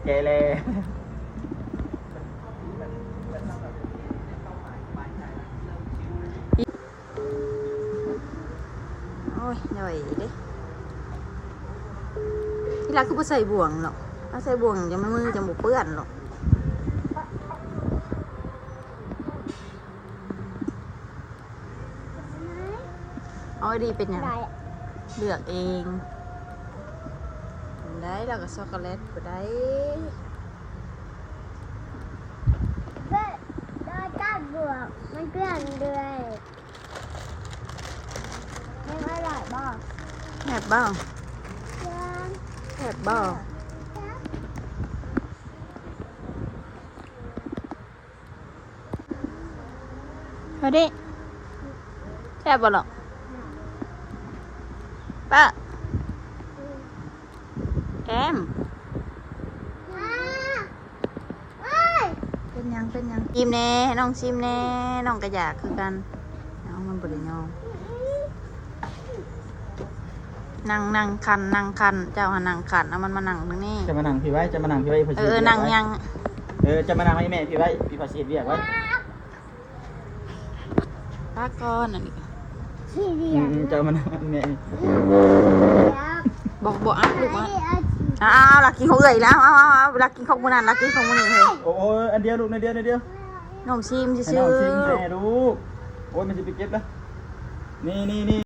ແກ່ແລ້ວ. ໂອ້ຍ ຍ່ອຍເດ້. ອີ່ຫຼ້າຄືບໍ່ໃສ່ບ່ວງເນາະ? ເອົາໃສ່ບ່ວງຈັ່ງມັນມືຈັ່ງບໍ່ເປື້ອນເນາະ. ເອົາດີເປັນຫຍັງ? ໄດ້ ເລືອກເອງໄດ້. ແລ້ວກໍຊັອກໂກແລັດກໍໄດ້. ເບິ່ງ ໂດນຈັບບວກ ມັນເປື້ອນເລື້ອຍ. ຍັງອະລ່ອຍບໍ່? ແຊບບໍ່? ແຊບບໍ່? ເອົາເດ້ ແຊບບໍ່ລະ? ປ້າ ແອມ ເປັນຫຍັງ ເປັນຫຍັງ? ຊີມແດ່ ໃຫ້ນ້ອງຊີມແດ່ ນ້ອງກໍຢາກຄືກັນ. ເອົາ ມັນບໍ່ໄດ້ຍອມ. ນັ່ງ ນັ່ງຄັນ ນັ່ງຄັນ ເຈົ້າຫານັ່ງຄັນ ເອົາມັນມານັ່ງເທິງນີ້. ເຈົ້າມານັ່ງພີ້ໄວ້ ເຈົ້າມານັ່ງພີ້ໄວ້ ເອີ ນັ່ງຍັງ ເອີ ເຈົ້າມານັ່ງໃຫ້ແມ່ພີ້ໄວ້ ພີ້ພາຊິເຮັດວຽກໄວ້. ປາກ່ອນອັນນີ້ ອືມ ເຈົ້າມານັ່ງໃຫ້ແມ່. ບໍ່ ບໍ່ອັບລູກ ເອົາ ເອົາ ລັກກິນຂອງເອື້ອຍອີກແລ້ວ. ເອົາ ເອົາ ເອົາ ລັກກິນຂອງມື້ນັ້ນ ລັກກິນຂອງມື້ນີ້ເຮີ້ຍ. ໂອ້ຍ ອັນດຽວລູກ ໜ້ອຍດຽວ ໜ້ອຍດຽວ ນ້ອງຊີມຊື່ໆ ໃຫ້ນ້ອງຊີມແດ່ລູກ. ໂອ້ຍ ມັນຊິໄປເກັບລະ ນີ້ ນີ້ ນີ້